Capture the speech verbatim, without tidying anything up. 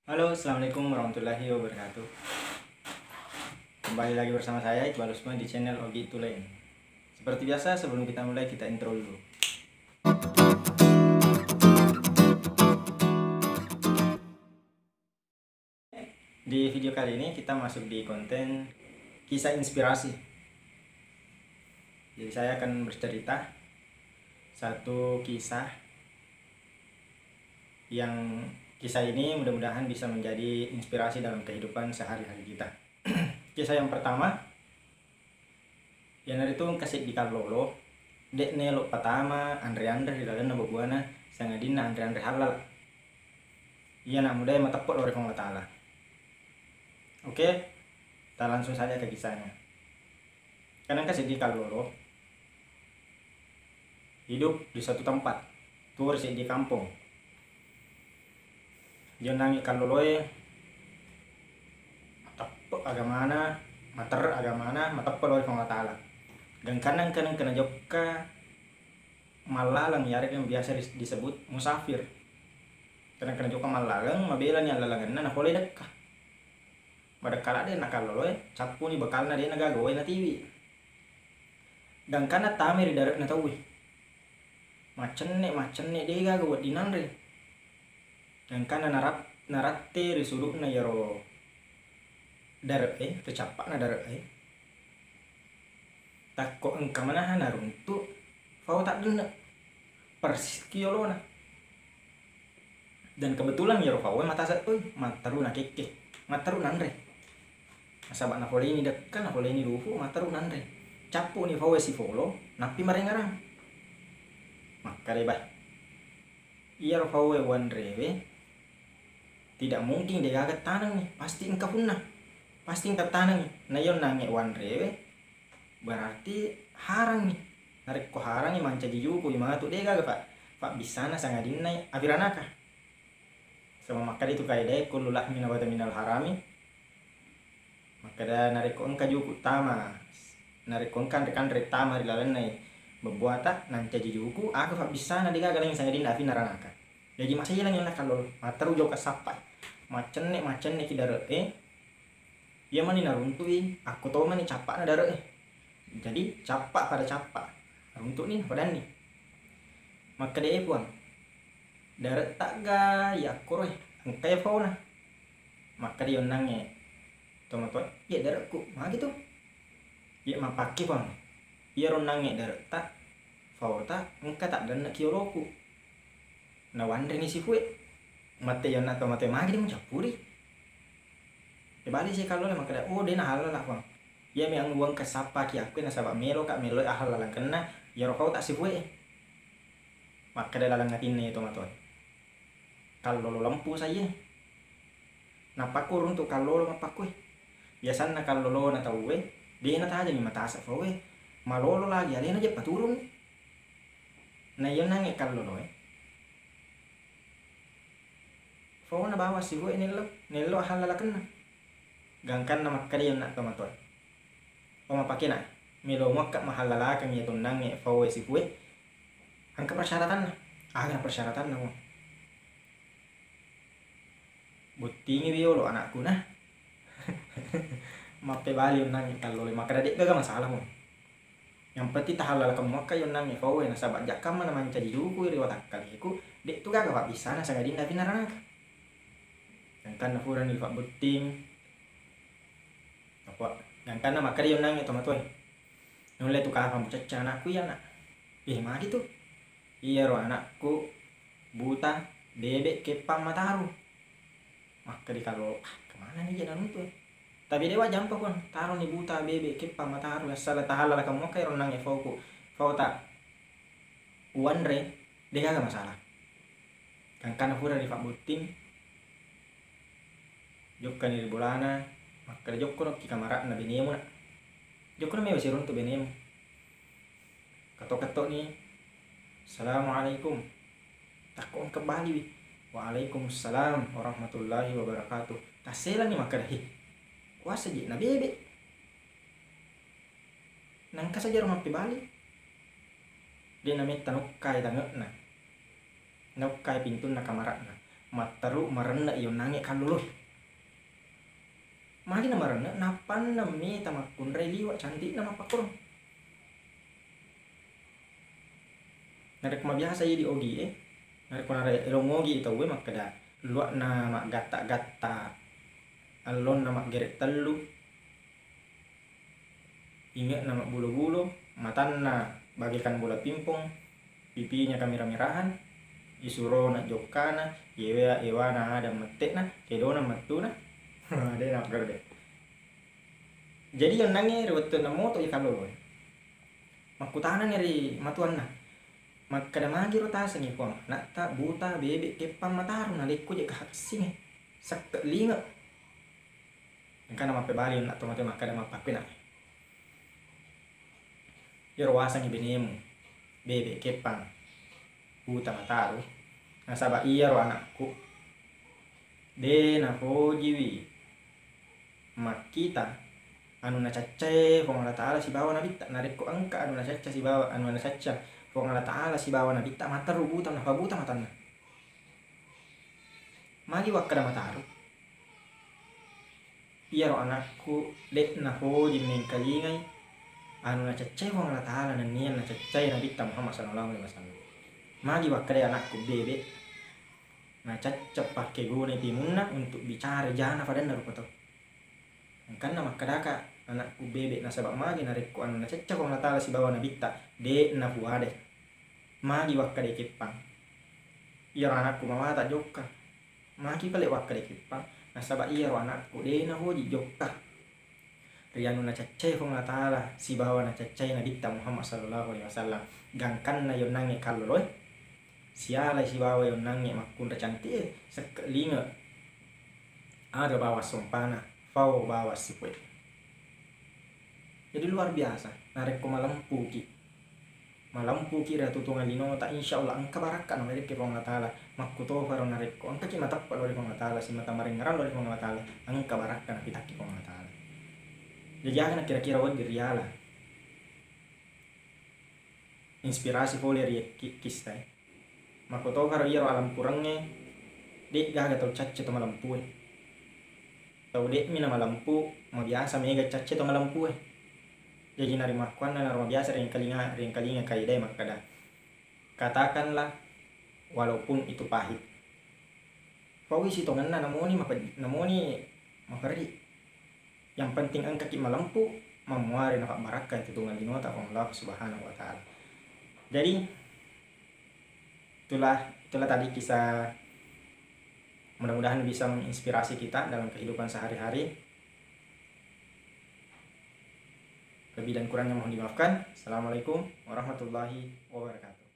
Halo, assalamualaikum warahmatullahi wabarakatuh. Kembali lagi bersama saya, Iqbal Usman, di channel Ogi Tulen. Seperti biasa, sebelum kita mulai, kita intro dulu. Di video kali ini, kita masuk di konten kisah inspirasi. Jadi, saya akan bercerita satu kisah yang kisah ini mudah-mudahan bisa menjadi inspirasi dalam kehidupan sehari-hari kita. Kisah yang pertama, iyanaritu engka seddi kallolo, de' naelo' patama anre-anre ri lalenna buah-buahna, sangadinna anre-anre halal. Iyana mudae mateppe' lao ri Puang Allah Ta'ala. Oke, kita langsung saja ke kisahnya. Kan engka seddi kallolo hidup di satu tempat, tuo ri seddi kampong. Iyonangngi kalloloe mateppe' agamana, materre' agamana, mateppe' lao ri Puang Allah Ta'ala. Gangkanna engka, engka najokka mallaleng, iyarega yang biasa dis-, disebut musafir. Kan engka najokka mallaleng, mabelani allalengenna napole dekka. Madekka ladde na kalloloe, cappuni bekalna, de' nagaga wae natiwi. Gangkanna tamai ri dare'na tauwe. Maccenne', maccenne', de' gaga wedding nanre. Gangkanna narap-, naratte ri sudu'na iyaro dare'e, ri cappa'na dare'e. Takko engka manaha naruntu' fao taddenne', persiski yolona. Dan kebetulan iyaro faoe matasa' toi, matteru nakekke, matteru nanre. Nasaba' napoleini dekka, napoleini lufu', matteru nanre. Cappu'ni faoe sifolo, nappi marengarang. Makkeda, bah, iyaro faoe wanrewe tidak mungkin degaga tanengngi, pasti engka punna, pasti engka tanengngi. Na iyonnangnge wanrewe, berarti harangngi. Narekko harangngi, mancaji juku' i matu, degaga fa-, fabbissana sangadinna apiranaka. Sama makkeda itu kaidae, kullu lahmin nabata minal harami. Makkeda narekko engka juku' tama, narekko engka anre-kanre tama ri lalenna bebbuata, nancaji juku', aga fabbissana, degaga laing sangadinna apiranaka. Jaji maselangngi na kallolo, matteru jokka sappai. Maccenne', maccenne' ki dare'e. Iya mani naruntu'i, akko tomani cappa'na dare'e. Jadi cappa' pada cappa'. Runtu'ni, napadanni. Makkeda, e Puang, dare'ta ga yakkoro e, engka ya faona. Makkeda iyonnangnge tomatoa, iya dare'ku, magi tu? Iya mappakke Puang. Iyaro onnangnge dare'ta, faota, engka taddenne' ki yoloku. Nawanreni sifue. Mate yonna tomatoe, magi de' mucappuri. Bali si kallolo makkeda, oh, de' nahallala Puang. Iyami anguwangka sappaki akkue nasaba' meloka, meloi ahallalangkenna iyaro faota sifue. Makkeda laleng atinna iye tomatoe, kallolo lempu saiye. Nappakku runtu' kallolo mappakkue. Biasanna kallolona tauwe, de' natajengngi matasa' faoe. Malolo lagi alena je paturunni. Na iyonnangnge kalloloe, faona bawang sifue nello, nello ahallalakenna. Gangkanna makkeda iyonna tomatoe, o mapakena, melo muakka mahallalakeng iya tonnangnge faoe sifue, engka persyaratanna. Agana persyaratanna mo? Bottingiwi yolo anakku na. Mappebali onnangnge kallolo, makkeda de' gaga masalah mo. Yang penting tahallalakeng muakka onnangnge faoe, nasaba' jakkamma na mancaji juku' ri watakkaleku, de' tu gaga fabbissana sangadinna apiranaka. Gangkanna furani fabbotting. Apa, gangkanna makkeda onnangnge tomatoe, nulle tu kapang mucacca anakku iya, Nak. Eh, magi tu? Iyaro anakku buta, bebe', keppang, mataru. Makkeda kallolo, ah, kemanani je naruntu' e? Tapi de' wajampa Puang, taroni buta, bebe', keppang, mataru, assaleng tahallalakeng muakka ero onnangnge faoku, faota uwanre, de' gaga masalah. Gangkanna furani fabbotting, jokkani ri bolana, makkeda, jokkono ki kamara'na benemu, Nak. Jokkono mewa siruntu' benemu. Kato-katoni, "Assalamualaikum." Takko engka baliwi, "Waalaikumsalam warahmatullahi wabarakatuh." Tasselanni makkeda, "He, kuasa je' na bebe'." Nangka sajaro mappebali. De' nametta naukkai tange'na. Naukkai pintunna kamara'na. Matteru marenneq yonnangnge kalloloe. Magi na marenneq, nappanna mita makkunrai liweq cantiqna mappakkorong. Narekko mabiasa idi ogie, narekko nare-, elong ogi tauwe makkeda, luwaqna maggatta-gatta, ellonna maggerek tellu, ingeqna mabbulo-bulo, matanna bagaikan bola pingpong, pipinya kemera-merahan, isurona jokkana, yewea ewana ada metteqna, kedona mettuna, de nakkeda de. Jadi yonnangnge ri wettunna motoq i kalloloe, makkutanani ri matuanna, makkeda, "Magi ro tasengngi Puang, anakta buta, bebe, keppang, mataru, nalekko je kahakessingnge, sekkeq lingeq." Engkana mappebali onnaq tomatoe makkeda, "Mappakkuinaq, iyaro wasengngi benemu, bebe, keppang, buta, mataru, nasaba iyaro anakku de nafojiwi makkita anu nacaccae Puang Allah Ta'ala sibawa nabitta. Narekko engka anu nacacca sibawa, anu nacacca Puang Allah Ta'ala sibawa nabitta, matteru buta, napabuta matanna." Magi wakkeda mataru? Iyaro anakku deq nafoji mengkalingai anu nacaccai Puang Allah Ta'ala nennia nacaccai Nabitta Muhammad sallallahu alaihi wasallam. Magi wakkeda anakku bebe nacaccai pakkegunai timunna untuk bicara jana padanna rupa tau. Engkanna makkedaka anakku bebe nasaba magi narekko anu nacacca Puang Allah Ta'ala sibawa Nabitta deq nafuadai. Magi wakkeda keppang? Iyaro anakku mawatang jokka. Magi pale wakkeda keppang? Nasaba iyaro anakku de nafoji jokka ri anu nacaccai Puang Allah Ta'ala sibawa nacaccai Nabitta Muhammad sallallahu alaihi wasallam. Gangkanna yonnangnge kalloloe sialai sibawa yonnangnge makkunrai cantiqe, sekkeq lingeq, aga bawang sompana, fao bawang sipoe. Jadi luar biasa narekko malempuki. Malempuki ri atuongenna linota, insya Allah engka barakka nawerekki Puang Allah Ta'ala. Makkutofaro narekko engkaki mateppa lao ri Puang Allah Ta'ala, simata marengngerang lao ri Puang Allah Ta'ala, engka barakka napitakki Puang Allah Ta'ala. Jaji aga na kira-kira wedding riala inspirasi pole ri ki-, kissae. Makkutofaro iyaro alempurengnge, deq gaga tau cacce to malempue. Tau deqmi namalempu, mabiasa mega cacce to malempue. Jaji narimakkuannanaro mabiasa riengkalinga, riengkalinga kaidae makkeda, "Katakanlah walaupun itu pahit." Paui sitongenna namoni maped-, namoni maperri. Yang penting engkaki malempu, mammuare napabbarakka itu tuongenna linota Puang Allah Subhanahu wa Ta'ala. Jadi, itulah, itulah tadi kisah, mudah-mudahan bisa menginspirasi kita dalam kehidupan sehari-hari. Lebih dan kurangnya mohon dimaafkan. Assalamualaikum warahmatullahi wabarakatuh.